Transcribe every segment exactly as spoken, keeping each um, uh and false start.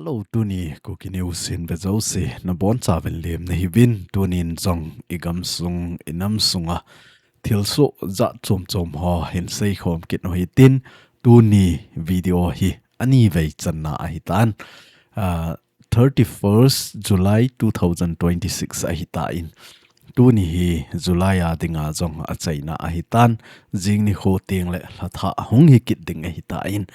Hello, tuni Kuki News hin ve jouse nabonchauvin lemna hiuvin, tunin jong igamsung inamsunga thilsoh jat chomchom ho hin seikhom kit u hitin, tuni video hi anivei channa ahitan, ah, thirty-first July two thousand twenty-six ahitan. Tuni hi July a dinga jong achaina ahitan, jing nikho tengle lhathah hung hikit ding ahitan.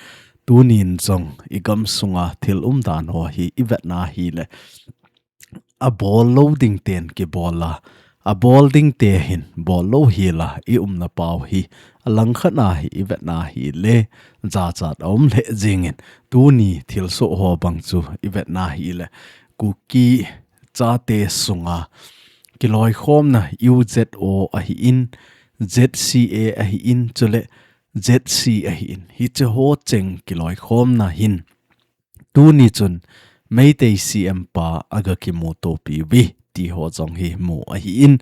Tunin jong igamsunga thil umdan ho hi ivetna hile, abol lou ding ten kibol a, abol ding te hin bol lou hela iumna pau hi, alangkhat a hi ivetna hile, jachat aum lheh jengin, tuni thilsoh ho bang chu ivetna hile, Kuki chate sunga kiloikhomna U Z O ahin, Z C A ahin, chule Z C ahin, hiche ho cheng kiloikhomna hin tuni chun Meitei C M pa aga kimutopiuve ti ho jong hi mu ahin,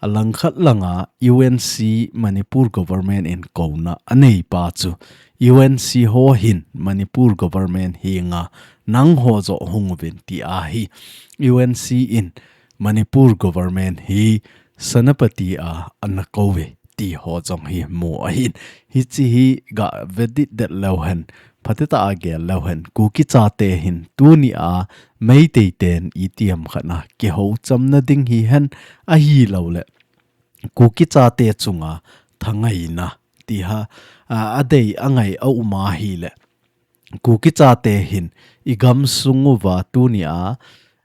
alangkhat langa U N C Manipur government in kouna anei pa chu U N C ho hin Manipur government henga nangho joh hung uvin ti ahi, U N C in Manipur government hi Senapati a ana kouve ti ho jong hi mu ahin. Hiche hi gave ditdet leuhen, phatecha a gel leuhen, Kuki chate hin tunia Meitei ten itiham khat a kihouchamna ding hihen, ahilouleh Kuki chate chunga thangaina ti ha, a, adei angai aum ahile, Kuki chate hin igamsung uva tunia,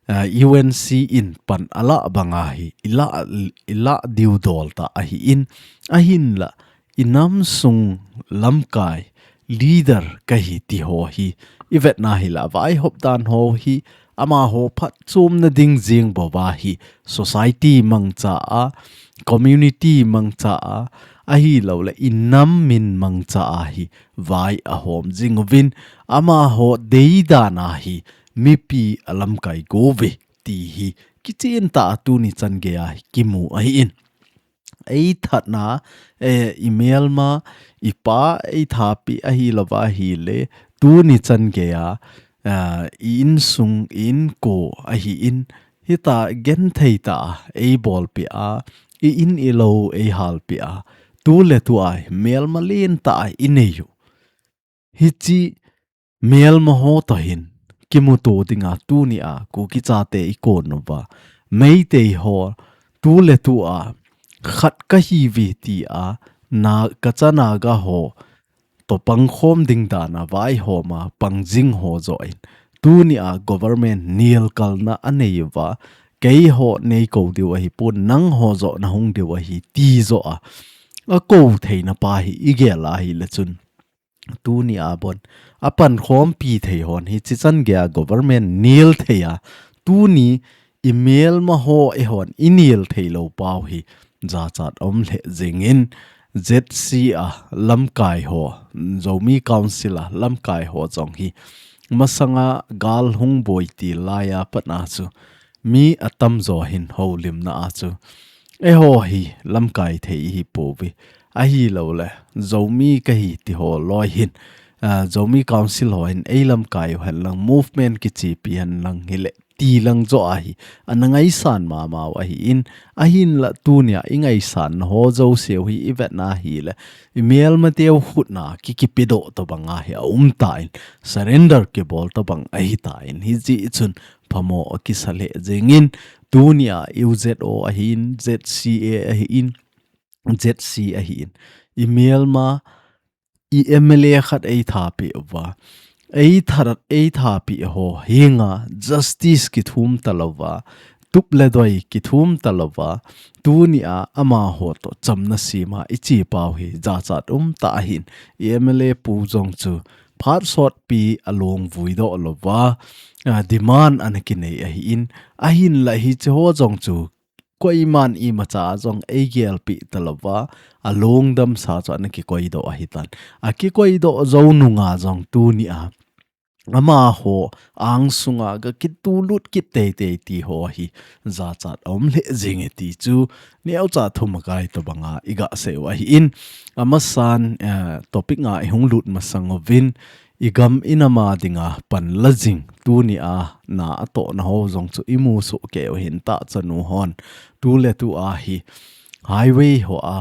a, U N C in pan alah banga hi ilah, ilah diu dol tah ahin, ahinla inamsung lamkai leader kahi ti ho hi ivetna hile, vaihop dan ho hi amaho phatchomna ding jeng bouva hi, society mangcha a, community mangcha a, ahilouleh inam min mangcha a hi vai ahom jing uvin, amaho deidan a hi mipi alamkai gouve ti hi kichen tah a tuni changei a hi kimu ahin. Eithatna, eh, imelma, ipa eithapi ahilouva ahile, tuni changei a, ah, i-insung, i-inko ahin, hita genthei tah a eibolpeh a, i-in ilou eihalpeh a, tuletua melma lentah a inei u. Hiche melma ho toh hin kimuto dinga tunia Kuki chate ikon uva, Meitei ho tuletua khat kahiuve tia, na, kacha Naga ho toh pangkhom ding dan a vaihom a pangjing ho joh in, tunia government nelkalna anei uva, keiho neikou diu ahipon, nangho joh nahung diu ahi ti joh a akou theina pa hi igel ahile chun, tunia bon apankhompi thei hon hiche changei a government nel thei a, tuni imelma ho eihon inel theilou pau hi jachat aum lheh jengin, Z C a lamkai ho, Zomi Council a lamkai ho jong hi masanga gal hung boi til laiya pat a chu mi atamjo hin houlimna a chu, eiho hi lamkai thei ihipouve, ahilouleh Zomi kahi ti ho loi hin, ah, Zomi Council ho hin eilamkai u henlang, movement kichepi henlang hile, ti lang joh a hi ana ngaisan mamau ahin, ahinla tunia ingaisanna ho jouseu hi ivetna hile, imelmateu khutna kikipedoh tobang a hi aumtan, surrender kibol tobang ahitan, hijeh chun phamo akisa lheh jengin, tunia U Z O ahin, Z C A ahin, Z C ahin, imelma, i M L A khat eithapi uva, eithat, eithapi ho henga justice kithum talouva, tup le doi kithum talouva, tunia amaho toh chamna sema iche pau hi jachat umtah ahin, i M L A pu jong chu phat sotpi alung vuidoh louva, ah, demand ana kinei ahin, ahinla hiche ho jong chu koiman imacha jong eigelpi talouva, alungdamsa chu ana kikoidoh ahitan. Akikoidoh jou nunga jong tunia amaho angsunga gakitulut kit teitei ti ho hi jachat aum lheh jenge ti chu neocha thumakai tobanga igasei u ahin, amasan, eh, topic nga ihung lut masang uvin, i gam i nam a dinga panla jing, tuni a na atohna ho jong chu i musoh kei u hin tah chanu hon. Tu le tu a hi highway ho a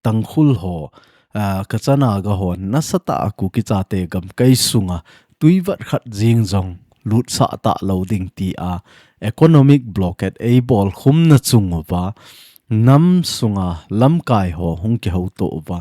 Tangkhul ho, ah, Kacha Naga hon nasatah a Kuki chate gamkai sunga tui vat khat jing jong lutsah talou ding tia economic blockade eibol khumna chung uva nam sunga lamkai ho hung kihouto uva,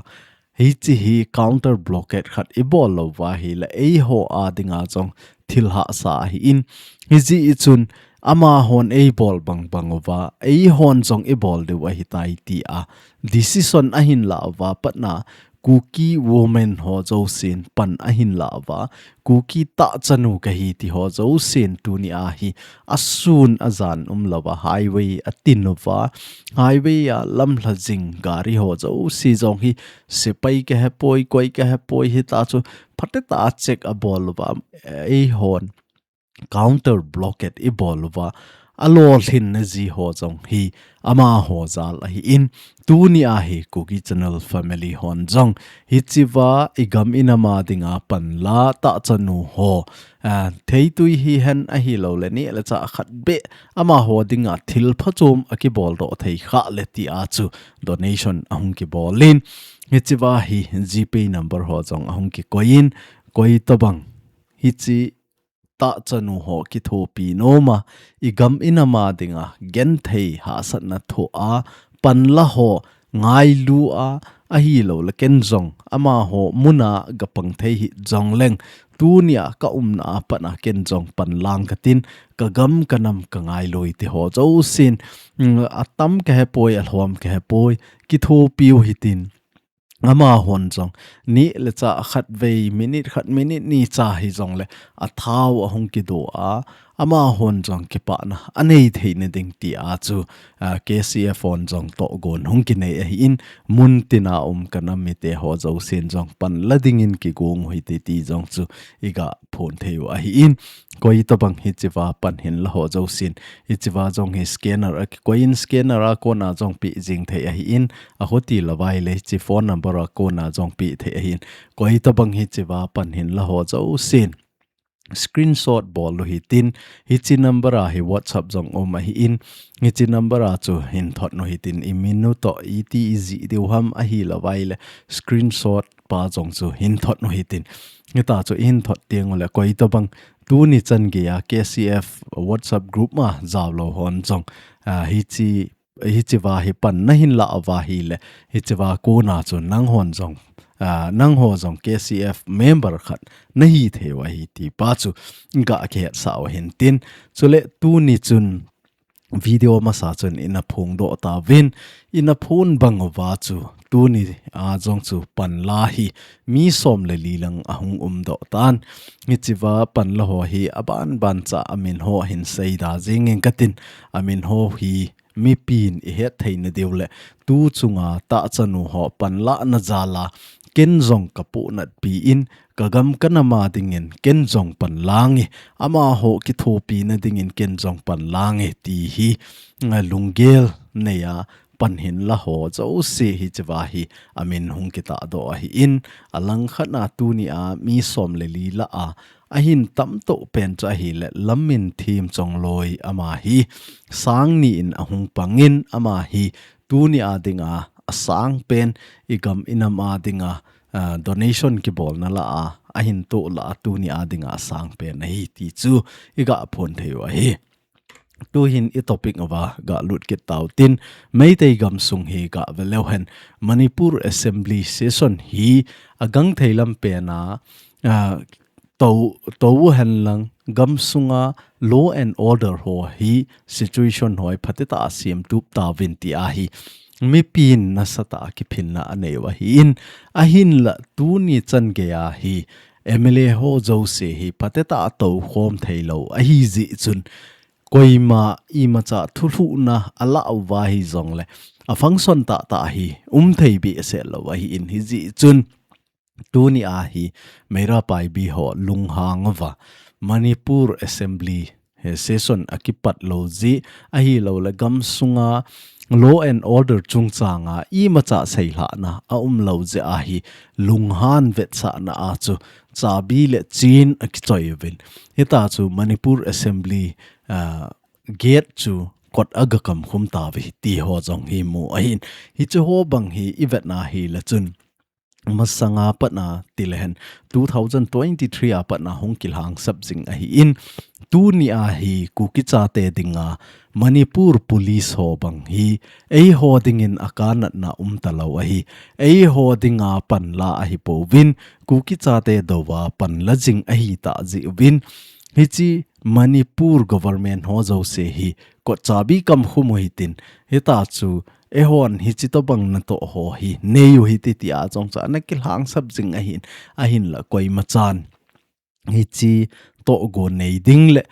hiche hi counter blockade khat ibol lou uva ahile eiho a dinga jong thil hahsa ahin, hijeh chun amahon eibol bangbang uva eihon jong ibol diu ahitai tia decision ahin la uva, patna Kuki women ho jousen pan ahin la uva, Kuki tah chanu kahi ti ho jousen tuni a hi asun ajan umlouva highway atin uva, highway a lamlha jing gari ho jouse jong hi sepai kahepoi, koi kahepoi, hita chu phatetah a check abol uva, eihon counter blockade ibol uva, alolhinna ji ho jong hi amaho jal ahin, tuni a hi Kuki Channel family hon jong hichea i gam i nam a dinga panla tah chanu ho, ah, theitui hihen ahilouleh neh le chah khat beh amaho dinga thil phachom akibol doh thei khah le tia chu donation ahung kibol in, hichea hi GPay number ho jong ahung kikoi in, koi tobang hiche tah chanu ho kithopi nom a, i gam i nam a dinga genthei hahsatna thoh a panla ho ngailu a, ahilouleh ken jong amaho mun a gapang thei hih jongleng, tuni a ka umna a pat a ken jong panlang katin, ka gam ka nam ka ngailui ti ho jousen, mm, atam kahepoi, alhom kahepoi, kithopi u hitin. Amahon jong neh le chah khat vei, minute khat, minute ni cha hijongle athau ahung kidoh a, amahon jong kipana anei theina ding tia chu, ah, KCF hon jong tohgon hung kinei ahin, mun tina um ka nam mite ho jousen jong panla dingin kigong u hite ti jong chu iga phon thei u ahin, koi tobang hichea pan hin la ho jousen, hichea jong hi scanner akikoi in, scanner a kona jong pe jing thei ahin, ahoti louva ahile hiche phone number a kona jong pe thei ahin, koi tobang hichea pan hin la ho jousen screenshot bol u hitin, hiche number a hi WhatsApp jong um ahin, hiche number a chu hin thot u hitin, i min u toh, iti i jih diu ham ahilouva ahile screenshot pa jong chu hin thot u hitin. Hita chu i hin thot teng ule koi tobang tuni chan geiya KCF WhatsApp group ma jaolou hon jong, ah, hiche, hichea hi pan nahin la uva ahile, hichea kona chu nanghon jong, ah, nangho jong KCF member khat nahi thei u ahi ti pa chu ga kihetsah u hintin. Chule tuni chun video masa chun ina phongdoh tauvin, ina phon bang uva chu tuni a jong chu panla hi mi som le li lang ahung umdoh tan. Hichea panla ho hi aban ban cha amin ho hin seida jing ing katin, amin ho hi mipin i het theina diu le tu chunga tah chanu ho panlahna jal a ken jong ka puhnatpi in, ka gam ka nam a dingin ken jong panlang e, amaho kithopina dingin ken jong panlang e ti hi, ah, lunggel nei a pan hin la ho jouse hichea hi amin hung kitahdoh ahin, alangkhat a tuni a mi som le li lah a ahin tamtoh pen chu ahile Lamminthim Chongloi, ama hi sang ni in ahung pangin, ama hi tuni a dinga asang pen, i gam i nam a dinga, ah, donation kibolna lah a ahin toh lah a tuni a dinga asang pen ahi ti chu iga phon thei u ahi. Tuhin i topic uva ga lut kit tautin, Meitei gamsung hi ga ve leu hen, Manipur Assembly Session hi agangthei lam pen a, ah, tou, tou u hen lang, gamsunga law and order ho hi, situation ho hi phatetah a semtup tauvin ti ahi mipin nasatah a kiphinna anei u ahin, ahinla tuni chan geiya hi MLA ho jouse hi phatetah a toukhom theilou ahi jeh chun, koima imacha thulhuhna alah uva hijongle, a function tahtah hi um thei behseh lou ahin, hijeh chun tuni a hi Meira Paibi ho lunghang uva Manipur Assembly he session akipat lou jeh, ahilouleh gamsunga law and order chungchanga imacha seilhahna aum lou jeh ahi lunghan vetsahna a chu chabi le chin akichoi uvin. Hita chu Manipur Assembly, ah, gate chu kot aga kamkhum tauve ti ho jong hi mu ahin. Hiche ho bang hi ivetna hileh chun masanga patna tilehen two thousand twenty-three a patna hung kilhangsap jing ahin. Tuni a hi Kuki chate dinga Manipur Police ho bang hi eiho dingin akanatna umtalou ahi. Eiho dinga panla ahipouvin, Kuki chate douva panla jing ahitah jeh uvin, hiche Manipur government ho jouse hi kot chabi kamkhum u hitin, hita chu eihon hiche tobang natoh ho hi nei u hite tia jong chu ana kilhangsap jing ahin, ahinla koimachan hiche tohgon nei ding le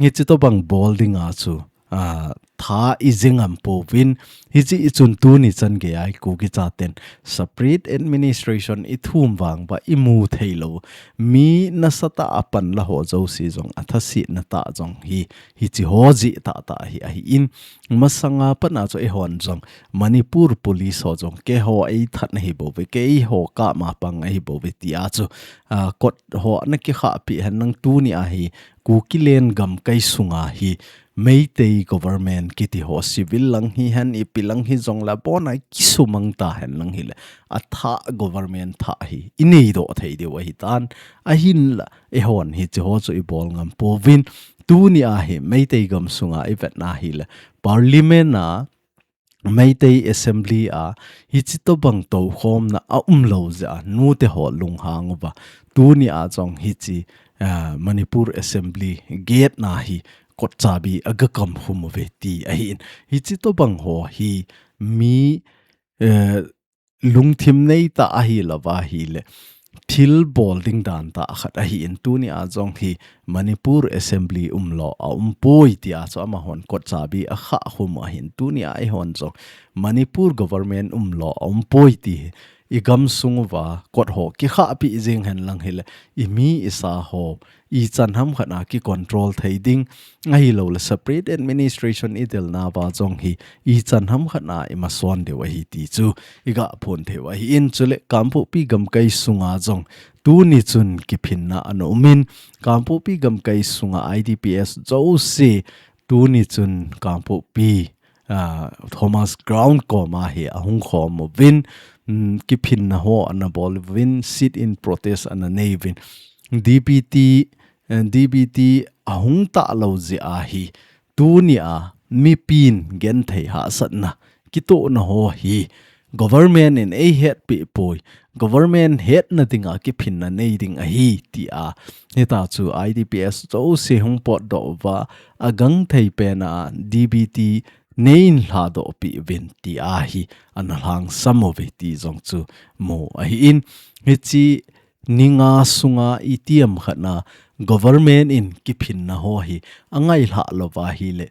hiche tobang bol dinga chu, ah, tha ijing ngam pouvin, hiche ichun tuni chan geiya Kuki chaten separate administration ithum vang uva imu theilou, mi nasatah a panla ho jouse jong athasetna tah jong hi, hiche ho jeh tahtah hi ahin. Masanga patna chu eihon jong Manipur Police ho jong keiho eithat na ahibouve, keiho kama pang ahibouve tia chu, ah, kot ho ana kikhahpeh henlang, tuni a hi Kuki lenggam kai sunga hi Meitei government kiti ho civil lang hihen, ipi lang hijongle abona kisumang tahen lang hileh, athah government thah hi ineidoh thei diu ahitan, ahinla eihon hiche ho chu ibol ngam pouvin. Tuni a hi Meitei gamsunga ivetna hileh, Parliament a Meitei Assembly a hiche tobang toukhomna aumlou jeh a nute ho lunghang uva, tuni a jong hiche, ah, Manipur Assembly gate na hi kot chabi aga kamkhum uve ti ahin. Hiche tobang ho hi mi, eh, lungthim neitah ahilouva hileh, thilbol ding dantah khat ahin, tuni a jong hi Manipur Assembly umlou aumpoi tia chu amahon kot chabi akhahkhum u ahin, tuni a eihon jong Manipur government umlou aumpoi ti hi igamsung uva kot ho kikhahpeh jeng henlang hileh, imi isa ho ichan hamkhat a kicontrol thei ding, ahilouleh separate administration idelna uva jong hi ichan hamkhat a imason diu ahi ti chu iga phon thei u ahin. Chuleh Kangpokpi gamkai sunga jong tuni chun kiphinna ana umin, Kangpokpi gamkai sunga I D P S jouse tuni chun Kangpokpi, ah, Thomas Ground koma hi ahung khom uvin, mm, kiphinna ho ana bol uvin, sit in protest ana nei uvin. D B T, eh, D B T ahung talou jeh a hi, tuni a mipin genthei hahsatna kitohna ho hi government in eihetpeh poi, government hetna dinga kiphinna nei ding ahi tia, hita chu I D P S jouse hung potdoh uva, agangthei pena D B T neihin lhadohpeh uvin tia hi ana lhangsam uve ti jong chu mu ahin. Hiche ni nga sunga itiham khat na government in kiphinna ho hi angailhah louva hileh,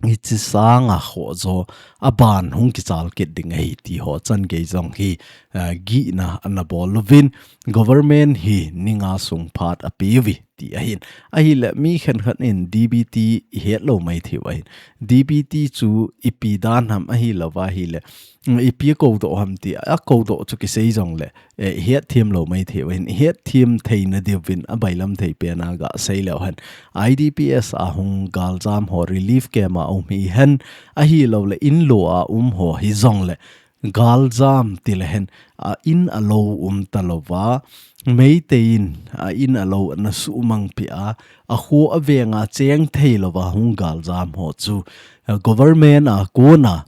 hiche sanga khoh jo aban hung kichal kit ding ahi ti ho chan gei jong hi, ah, gihna ana bol uvin, government hi ni nga sung phat apeuve ti ahin. Ahileh mi khenkhat in D B T ihetlou maithei u ahin. D B T chu ipi dan ham ahilouva hileh, mm, ipi akoudoh ham ti, akoudoh chu kisei jongleh, eh, ihetthem lou maithei u ahin. Ihetthem theina diuvin abailam thei pena gasei leu hen, I D P S a hung galjam ho relief camp a um hihen, ahilouleh inlou a um ho hijongleh, galjam tilehen, a in a lou umtalouva, Meitei in a in a lou ana suhmangpeh a, akho avenga cheng theilouva hung galjam ho chu, a, government a kona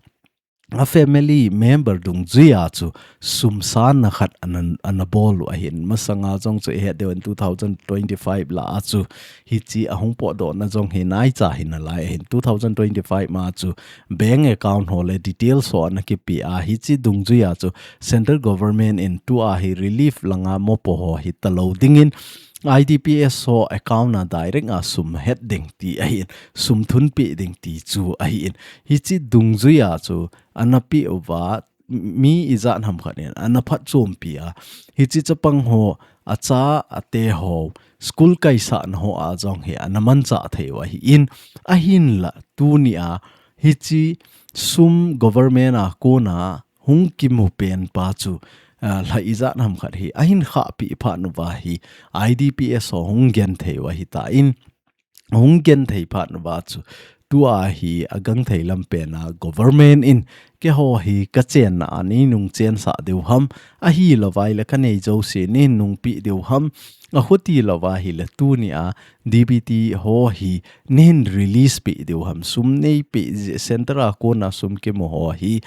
a family member dungjuia chu sum sanna khat ana, ana bol u ahin. Masanga jong chu ihet diu in two thousand twenty-five lah a chu hiche ahung potdohna jong hi naicha hi nalai ahin. Two thousand twenty-five ma chu bank account ho le details ho ana kipe a, hiche dungjuia chu central government in tua hi relief langa mopo ho hitalou dingin I D P S ho account a direct a sum het ding ti ahin, sum thunpeh ding ti chu ahin. Hiche dungjuia chu ana peh uva, mi ijat ham khat in ana phatchompi a, hiche chapang ho, acha ate ho, school kaisahna ho a jong hi ana manchah thei u ahin, ahinla tunia hiche sum government a kona hung kimu pen pa chu, ah, lha ijat ham khat hi ahin khahpi phat uva hi, I D P S ho hung genthei u ahitan, hung genthei phat uva chu, tua hi agangthei lam pen a government in keiho hi kachenna a neinung chensah diu ham, ahilouva ahile kanei jouse neinungpi diu ham, akhuti louva ahile tunia D B T ho hi neihin release pi diu ham, sum neipe, centre a kona sum kimu ho hi,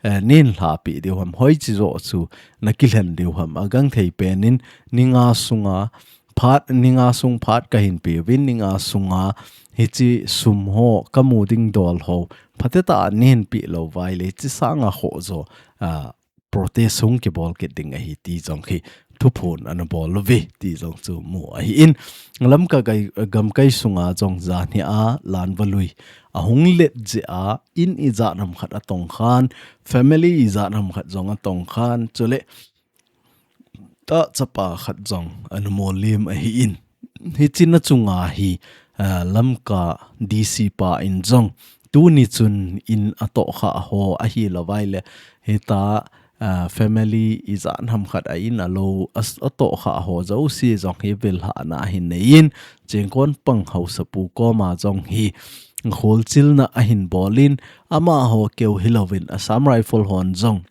eh, neihin lhapi diu ham, hoiche joh chu nakilhen diu ham, agangthei pen in ni nga sunga phat, ni nga sung phat kahin peuvin, ni nga sunga hiche sum ho kamu ding dol ho phatecha neihin pe louva ahile hiche sanga khohjo, ah, protest hung kibol kit ding ahi ti jong hi thuphon ana bol uve ti jong chu mu ahin, Lamka gamkai sunga jong janhi a lan valui ahung let jeh a, in ijat ham khat atongkhan, family ijat ham khat jong atongkhan, chule ta chapa khat jong ana mollem ahin, hiche na chunga hi, ah, Lamka D C pa in jong tuni chun in atohkhah ho ahilouva ahile hita, ah, family ijat ham khat a in alou, atohkhah ho jouse jong hi vellhahna ahin neiyin, Chengkon pang haosapu koma jong hi kholchilna ahin bolin, amaho keu hilouvin Assam Rifle hon jong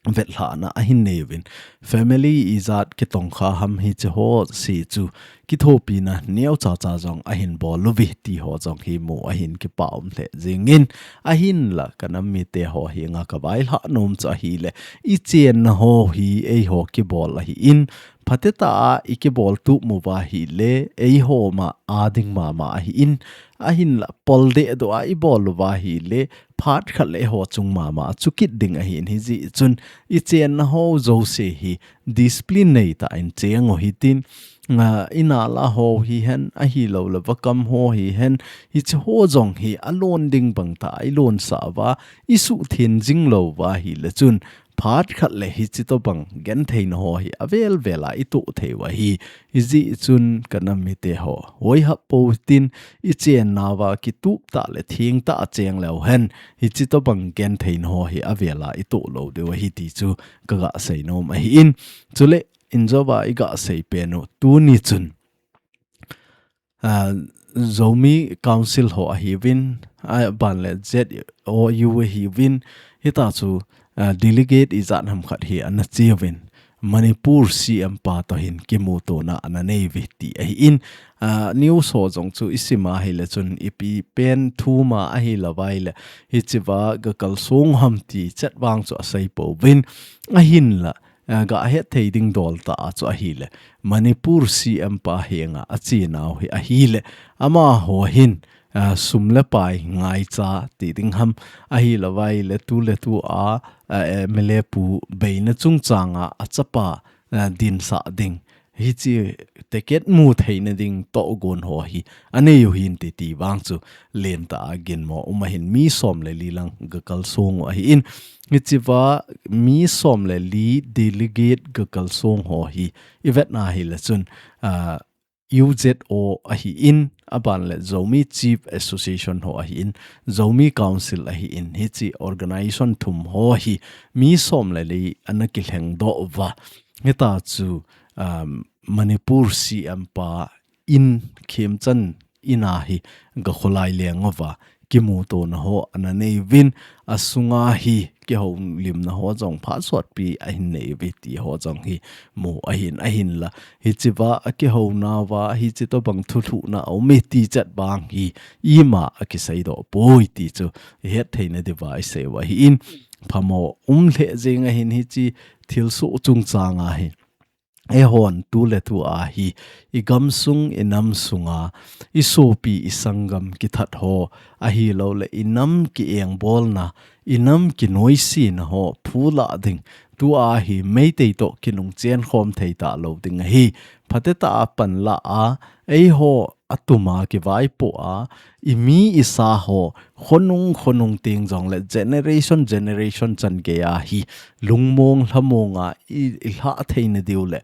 vellhahna ahin neiuvin, family ijat kitongkha ham hiche ho se chu kithopina neocha cha jong ahin bol uve ti ho jong hi mu ahin, kipa um lheh jengin, ahinla kanam mite ho henga kavailhah nom chu ahile, ichenna ho hi eiho kibol ahin, phatecha a ikibol tup uva ahile eiho ma a ding mama ahin, ahinla pol dehdoh a ibol uva ahile phat khat le eiho chung mama a chu kit ding ahin, hijeh chun ichenna ho jouse hi discipline neitah in cheng u hitin, ah, inala ho hihen, ahilouleh vakam ho hihen, hiche ho jong hi alon ding bangtah a ilonsah uva, isuhtheng jing lou uva ahile chun phat khat le hiche tobang gentheina ho hi avel vel a itoh thei u ahi. Hijeh chun kanam mite ho, hoihap pou hitin, ichennauva kitup tah le thengtah a cheng leu hen, hiche tobang gentheina ho hi avel a itoh lou diu ahi ti chu kaga seinom ahin. Chule, injouva iga sei pen u, tuni chun, ah, Zomi Council ho ahiuvin, aban le Z O U ahiuvin, hita chu, ah, delegate ijat ham khat hi ana cheuvin, Manipur C M pa toh hin kimutona ana neiuve ti ahin, ah, news ho jong chu isim a ahile chun ipi pen thum a ahilou va ahile, hichea gakalsong ham ti chet vang chu asei pouvin, ahinla, ah, gahet thei ding dol tah a chu ahile, Manipur C M pa henga achenau hi ahile, amaho hin, ah, sum le pai ngaicha ti ding ham, ahilou va ahile tu le tu a, ah, M L A pu beina chungchang a achapa, ah, dinsah ding, hiche ticket mu theina ding tohgon ho hi anei u hinte ti vang chu lentah a ginmo um ahin, mi som le li lang gakalsong u ahin, hichea mi som le li delegate gakalsong ho hi ivet na ahile chun, ah, U Z O ahin, aban le Zomi Chief Association ho ahin, Zomi Council ahin, hiche organization thum ho hi mi som le li ana kilhengdoh uva, hita chu, um, Manipur C M pa in Khemchand in a hi gakholai leng uva, kimutona ho ana neiuvin, asunga hi kihoulimna ho jong phat sotpi ahin neiuve ti ho jong hi mu ahin, ahinla, hichea akihounauva hiche tobang thulhuhna aume ti chet vang hi ima akiseidoh poi ti chu ihet theina diuva isei u ahin, phamo um lheh jeng ahin, hiche thilsoh chungchang a hi eihon tu le tu a hi igamsung inam sunga isopi isanggam kithat ho, ahilouleh inam kiengbolna, inam kinoisena ho phulah ding, tua hi Meitei toh kinungchen khom thei talou ding ahi. Phatecha a panla a, eiho atuma kivaipoh a, imi isa ho, khonung khonung ting jongle generation generation chan geiya hi lungmong lhamong a i, ilhah theina diu le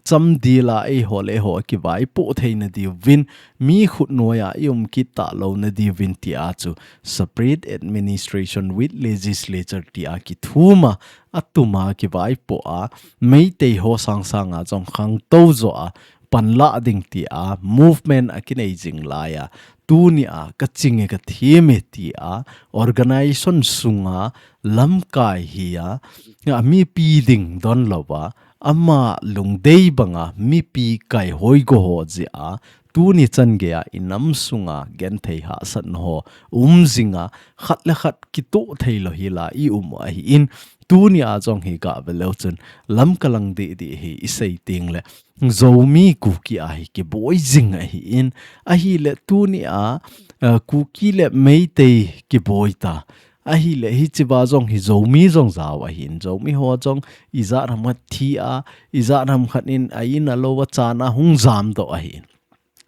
chamdila eiho le eiho kivaipoh theina diuvin, mi khutnoiya i um kit talou na diuvin tia chu separate administration with legislature tia kithuma, atuma kivaipoh a, Meitei ho sangsanga jong khangtou joh a panlah ding tia movement akinei jing laiya, tunia kaching e kathem e tia organization sunga lamkai hia, amipi ding donlouva, ama lungdei banga mipi kaihoi go ho jeh a, tuni chan geiya inam sunga genthei hahsatna ho um jinga, khat le khat kitoh theilou hila i um u ahin, tunia jong hi gave leu chun lamkalang didi hi isei tengle Zomi Kuki a hi kiboi jing ahin, ahile tunia, eh, Kuki le Meitei kiboi ta, ahile hichea jong hi Zomi jong jao ahin, Zomi ho jong ijat ham khat thi a, ijat ham khat in a in a louva chan a hung jamdoh ahin.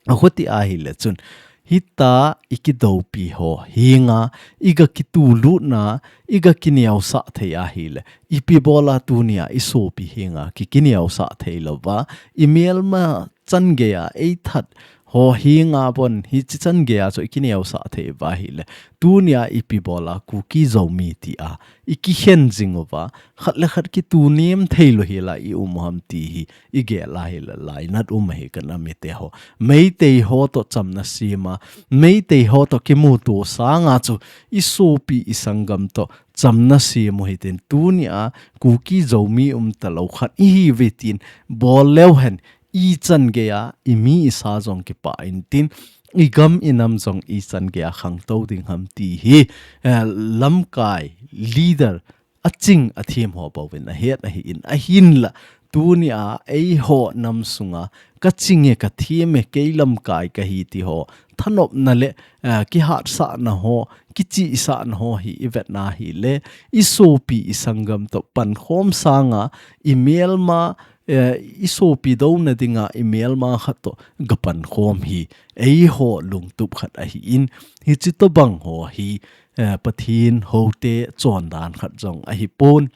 Akhuti ahile chun, hita ikidoupi ho henga, iga kitulutna, iga kineosah thei ahile, ipi bola tunia isopi henga ki kineosah theilouva, imelma chan geiya eithat ho henga bon hichi chan geiya chu ikineosah thei uva ahile, tunia ipi bola Kuki Zomi tia ikikhen jing uva, khat le khat kitunem theilou hila i um u ham ti hi igel a hile lainat um ahi kanam mite ho. Meitei ho toh chamna sema, Meitei ho toh kimuto sanga chu isopi isanggam toh chamna sem u hitin, tunia Kuki Zomi umtalou khat ihiuve tin bol leu hen, ichan geiya imi isa jong kipah intin, igam inam jong ichan geiya khangtou ding ham ti hi, eh, lamkai leader aching athem ho bouvin ahet ahin, ahinla tunia eiho nam sunga kaching e kathem e kei lamkai kahi ti ho thanopna le, eh, kihatsahna ho, kichihsahna ho hi ivetna hile, isopi isanggam toh pankhom sanga imelma, eh, isopi douna dinga imelma khat toh gapankhom hi eiho lungtup khat ahin, hichi tobang ho hi, eh, Pathen houte chondan khat jong ahipon.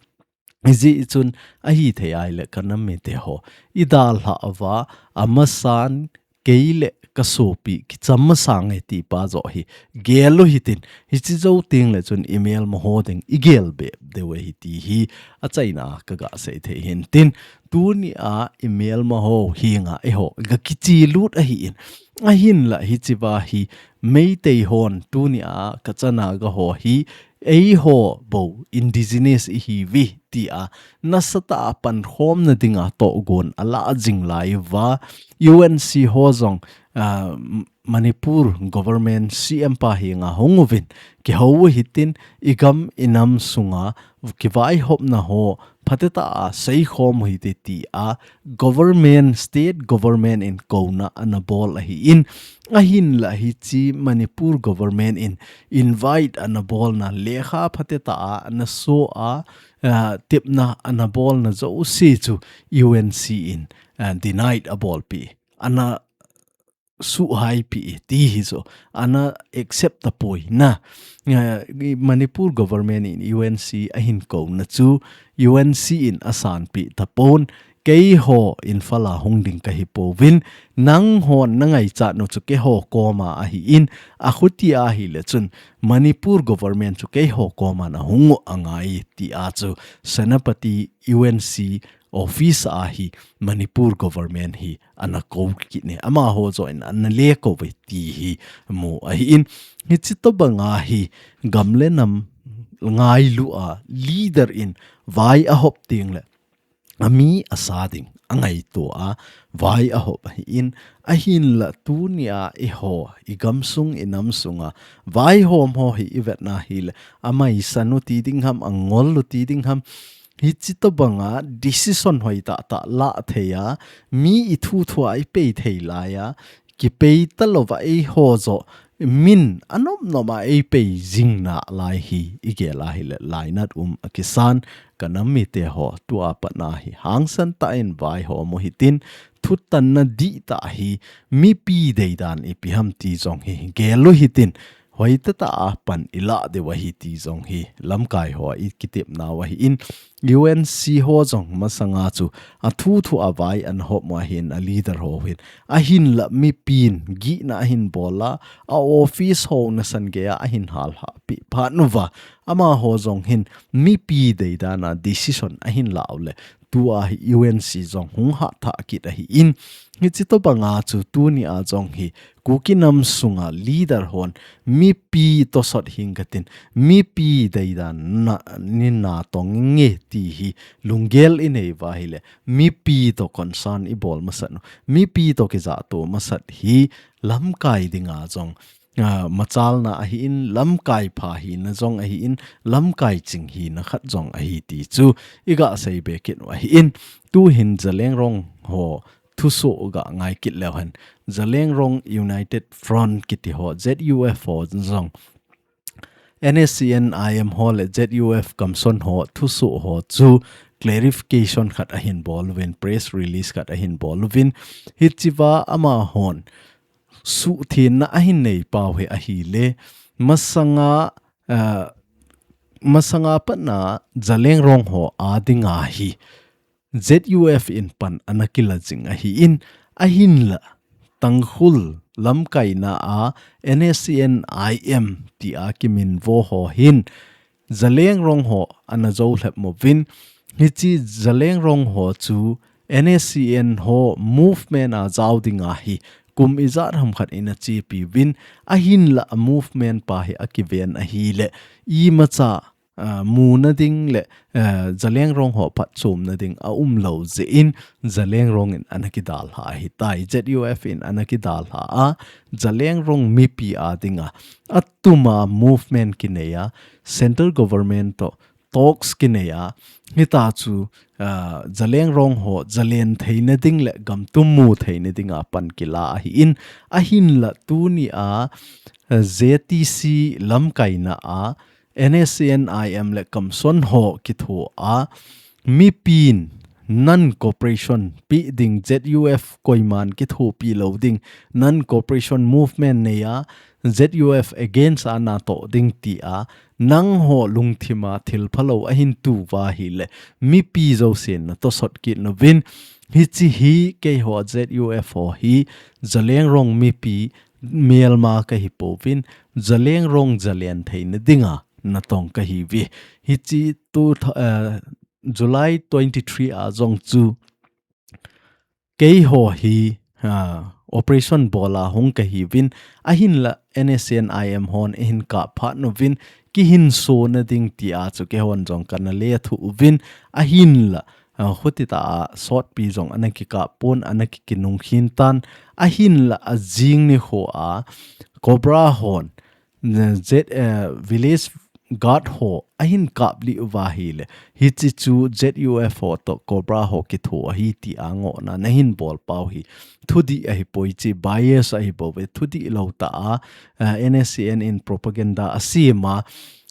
Hijeh chun ahithei ahile kanam mite ho, idalhah uva, amasan kei le kasopi kicham masang e ti pa joh hi gel u hitin, hichi jou tengle chun imelma ho ding igel bep diu ahi ti hi achaina kaga sei thei hintin, tunia imelma ho henga eiho ga kichelut ahin, ahinla hichea hi Meitei hon tunia kachana ga ho hi eiho bou indigenous ihiuve tia nasatah a pankhomna dinga tohgon alah jing lai uva, U N C ho jong, ah, Manipur government C M pa henga hung uvin, kihou u hitin, igam inam sunga kivaihopna ho phatecha a seikhom u hite tia government, state government in kouna ana bol ahin, ahinla hichi Manipur government in invite ana bolna, lekha phatecha a ana so a, ah, tepna ana bolna jouse chu U N C in, ah, denied abolpeh, ana suhhaipi ti hi chu ana accept tapoi na. Eh, Manipur government in U N C ahin kouna chu U N C in asanpeh tapon, keiho Imphal a hung ding kahi pouvin, nanghon nangaichat nu chu keiho koma ahin, akhuti ahile chun Manipur government chu keiho koma nahung u angai tia chu Senapati U N C office a hi Manipur government hi ana kou kit e. Amaho joh in ana lekouve ti hi mu ahin. Hichi tobanga hi gam le nam ngailu a leader in vai ahop tengle ami asa ding angaito a vai ahop ahin, ahinla tunia eiho igamsung inam sunga vaihom ho hi ivetna hile, amaisan u ti ding ham, angol u ti ding ham, hichi tobanga decision hoitah tah lah thei a, mi ithu thua ipei thei laiya, kipei talouva eiho joh min anom nom a eipei jing nalai hi igel a hile lainat um akisan, kanam mite ho tua patna hi hangsan tah in vaihom u hitin, thutanna dihtah hi mipi deidan ipi ham ti jong hi gel u hitin, hoitah tah a pan ilah diu ahi ti jong hi lamkai ho a ikitepnau ahin, U N C ho jong masanga chu athu thu a vai ana hom u ahin, a leader ho hin ahinla mipin gihna ahin bol a, a office ho nasan gei a ahin halhah peh phat uva, amaho jong hin mipi deidan a decision ahin la u le, tua hi U N C jong hung hatha kit ahin, hichi tobang a chu tuni a jong hi Kuki nam sunga leader hon mipi toh sot hing katin, mipi deidan na, ni natong inge ti hi lunggel inei uva hile, mipi toh concern ibol masat u, mipi toh kijahto masat hi lamkai dinga jong, ah, machalna ahin, lamkai pha hina jong ahin, lamkai ching hina khat jong ahi ti chu iga seibe kit u ahin, tuhin Zeliangrong ho thusoh ga ngai kit leu hen, Zeliangrong United Front kiti ho, Z U F ho jong, N S C N I M ho le Z U F Kamson ho thusoh ho chu clarification khat ahin bol uvin, press release khat ahin bol uvin, hichiva amahon suhthenna ahin nei pau hi ahile, masanga, ah, masanga patna Zeliangrong ho a dinga hi Z U F in pan ana kila jing ahin, ahinla Tangkhul lamkaina a N S C N I M tia kiminvo ho hin Zeliangrong ho ana jou lhep uvin, hichi Zeliangrong ho chu N S C N ho movement a jao dinga hi kum ijat ham khat in achepi uvin, ahinla a movement pa hi akiven ahile, imacha ah, muna ding le, ah, Zeliangrong ho phatchomna ding aumlou jeh in, Zeliangrong in ana kidalha ahitai, Z U F in ana kidalha a, Zeliangrong mipi a dinga, atuma movement kinei a, central government toh talks kinei a, hita chu, ah, Zeliangrong ho zalen theina ding le gamtum mu theina dinga pan kila ahin, ahinla tuni a, ah, Z T C lamkaina a, N S C N I M le Kamson ho kitho a, mipin non-cooperation pe ding, Z U F koiman kithopi lou ding, non-cooperation movement nei a, Z U F against a natoh ding tia, nangho lungthim a thil phalou ahin tu uva hile, mipi jousen natoh sot kit uvin, hichi hi keiho Z U F ho hi, Zeliangrong mipi, melma kahi pouvin, Zeliangrong zalen theina dinga natong kahi uve. Hichi tu tha-, eh, July twenty-three a jong chu keiho hi, ah, operation bol a hung kahi uvin, ahinla N S C N I M hon eihin kap phat uvin, kihinsona ding tia chu keihon jong kana lethuh uvin, ahinla, ah, khutita a sotpi jong ana kikap pon, ana kikinung khin tan, ahinla ajing nikho a Cobra hon, Z, eh, village guard ho ahin kaplih uva hile, hichi chu Z U F ho toh Cobra ho kitho ahi tia ngohna nahin bol pau hi thudih ahipoi, chi bias ahibouve, thudih lou tah a, eh, N S C N in propaganda asem a,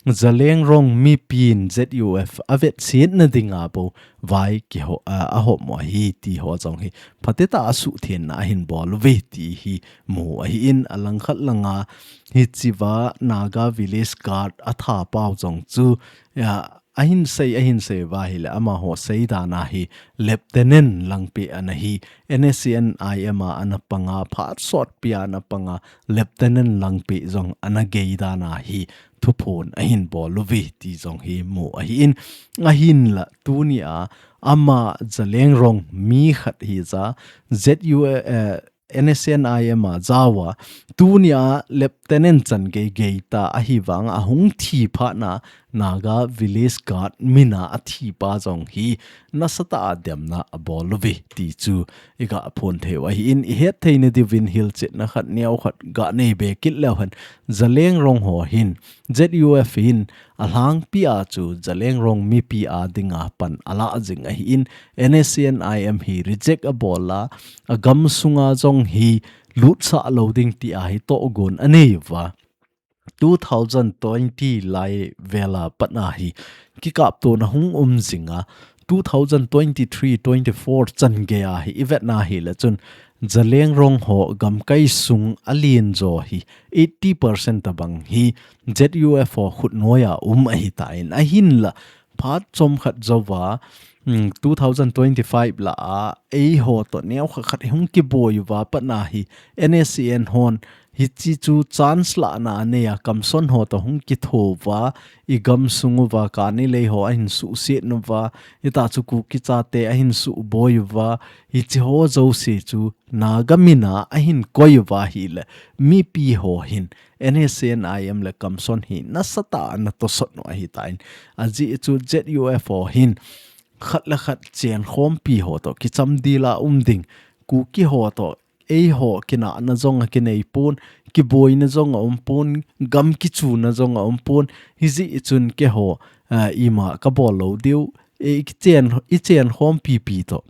Zeliangrong mipin Z U F avetsetna dinga bou vai kiho, ah, ahom u ahi ti ho jong hi phatechan asuhthenna ahin bol uve ti hi mu ahin, alangkhat langa hichiva Naga Village Guard atha pau jong chu, ya, ahin sei, ahin sei uva hile amaho seidan a hi Lieutenant Langpeh ana hi, N S C N I M a ana panga, phat sotpi a ana panga Lieutenant Langpeh jong ana gei dan a hi thuphon ahin bol uve ti jong hi mu ahin, ahinla tuni a ama Zeliangrong mi khat hija Z U, eh, N S C N I M a jao a, tuni a Lieutenant chan gei gei ta ahivang a hung thi phat na Naga Village Guard min a athi pa jong hi nasatah a demna abol uve ti chu iga phon thei u ahin, ihet theina diuvin hilchetna khat neo khat ga nei be kit leu hen, Zeliangrong ho hin Z U F hin alhangpi a chu Zeliangrong mipi a dinga pan ala jing ahin, N S C N I M hi reject abol a, agam sunga jong hi lutsah lou ding ti ahi tohgon anei uva. Two thousand twenty lai vela pat ahi kikaptona hung um jinga, two thousand twenty-three twenty-four chan gei ahi ivet na hileh chun Zeliangrong ho gamkai sung alen jo hi eighty percent tabang hi Z U F ho khutnoiya um ahitan, ahinla phat chomkhat jouva, mm, two thousand twenty-five lah a eiho toh neokhat khat hung kiboi uva pat ahi N S C N hon hiche chu chance lahna aneiya Kamson ho toh hung kitho uva, i gamsung uva kani lei ho ahin suhset uva, hita chu Kuki chate ahin suboi uva, hiche ho jouse chu Naga mina ahin koi uva hileh mipi ho hin N S C N I M le Kamson hi nasatah a ana tosot u ahitan, ajeh chu Z U F ho hin khat le khat chenkhompi ho toh kichamdel a um ding, Kuki ho toh eiho kinahna jong akinei pon, kiboina jong aum pon, gam kichuna jong aum pon, hijeh chun keiho, ah, ima kabol lou diu, eh, kichen, ichenkhompipi toh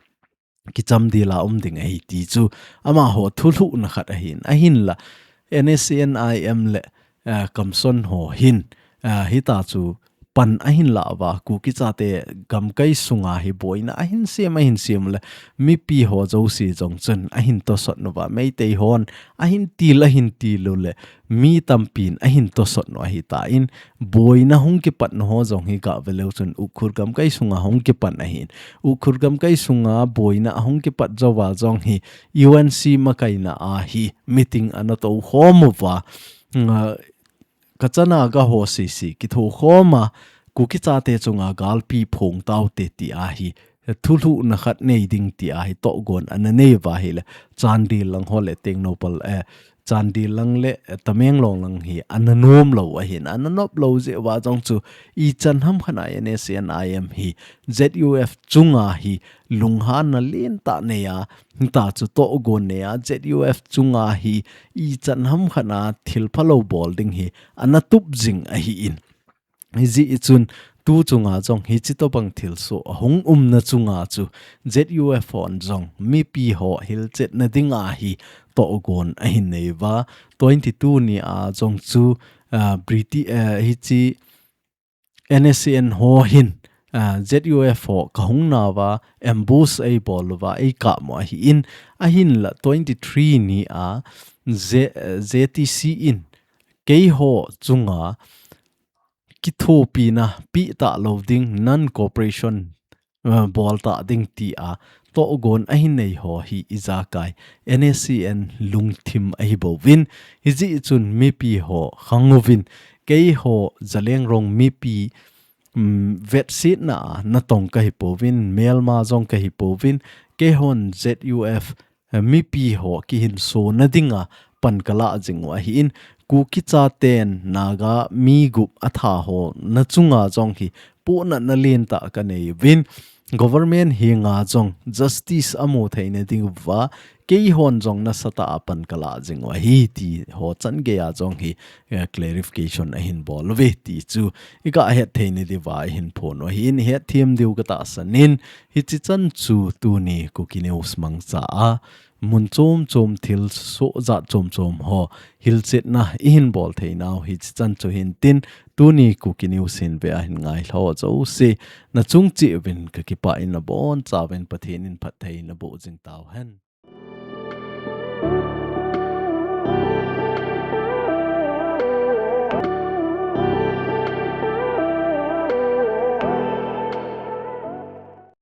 kichamdel a um ding ahi ti chu amaho thulhuhna khat ahin, ahinla N S C N I M le, eh, Kamson ho hin, eh, hita chu pan ahin lah uva, Kuki chate gamkai sunga hi boina ahin sem, ahin sem le mipi ho jouse jong chun ahin tosot uva, Meitei hon ahin til, ahin til u le mi tampin ahin tosot u ahitan, boina hung kipatna ho jong hi gave leu chun Ukhrul gamkai sunga hung kipan ahin, Ukhrul gamkai sunga boina ahung kipat jouva jong hi U N C makaina ahi meeting ana tou khom uva, nga, Kacha Naga ho sese kithokhom a, Kuki chate chunga galpi phong taute ti ahi thulhuhna khat nei ding ti ahi tohgon ana nei uva hileh, Chandel lang ho le Tengnoupal, eh, Chandel lang le, eh, Tamenglong lang hi ana nom lou ahin, ana nop lou jeh uva jong chu ichan ham khat a N S C N I M hi Z U F chunga hi lunghanna lentah neiya, hita chu tohgon neiya Z U F chunga hi ichan ham khat a thil phalou bol ding hi ana tup jing ahin. Hijeh chun tu chunga jong hiche tobang thilsoh ahung umna chunga chu Z U F hon jong mipi ho hilchetna dinga hi tohgon ahin nei uva, twenty-two ni a jong chu, ah, Briti-, ah, hiche N S C N ho hin, ah, Z U F ho kahung nauva ambush eibol uva eikap u ahin, ahinla twenty-three ni a Z-, Z T C in keiho chunga kithopina peh talou ding, non-cooperation, uh, bol ta ding tia tohgon ahin nei ho hi ijakai N S C N lungthim ahi bouvin, hijeh chun mipi ho khang uvin, keiho Zeliangrong mipi, um, vetsetna a natong kahi pouvin, melma jong kahi pouvin, keihon Z U F, eh, mipi ho kihinsona dinga pan kalah jing u ahin, Kuki chaten Naga mi gup atha hona chunga jong hi pohnatna lentah kanei uvin, government henga jong justice amu theina diuva keihon jong nasatah a pan kalah jing u ahi ti ho chan geiya jong hi, eh, clarification ahin bol uve ti chu iga hetthei na diuva ihin phon u ahin, hetthem diu katahsan in, hiche chan chu tuni Kuki News mangcha a mun chom chom thilsoh jat chom chom ho hilchetna ihin bol theinau hiche chan chu hintin, tuni Kuki News hin ve ahin ngailhah jouse nachung cheh uvin kakipah in, nabonchauvin Pathen in phatthei naboh jing tauhen.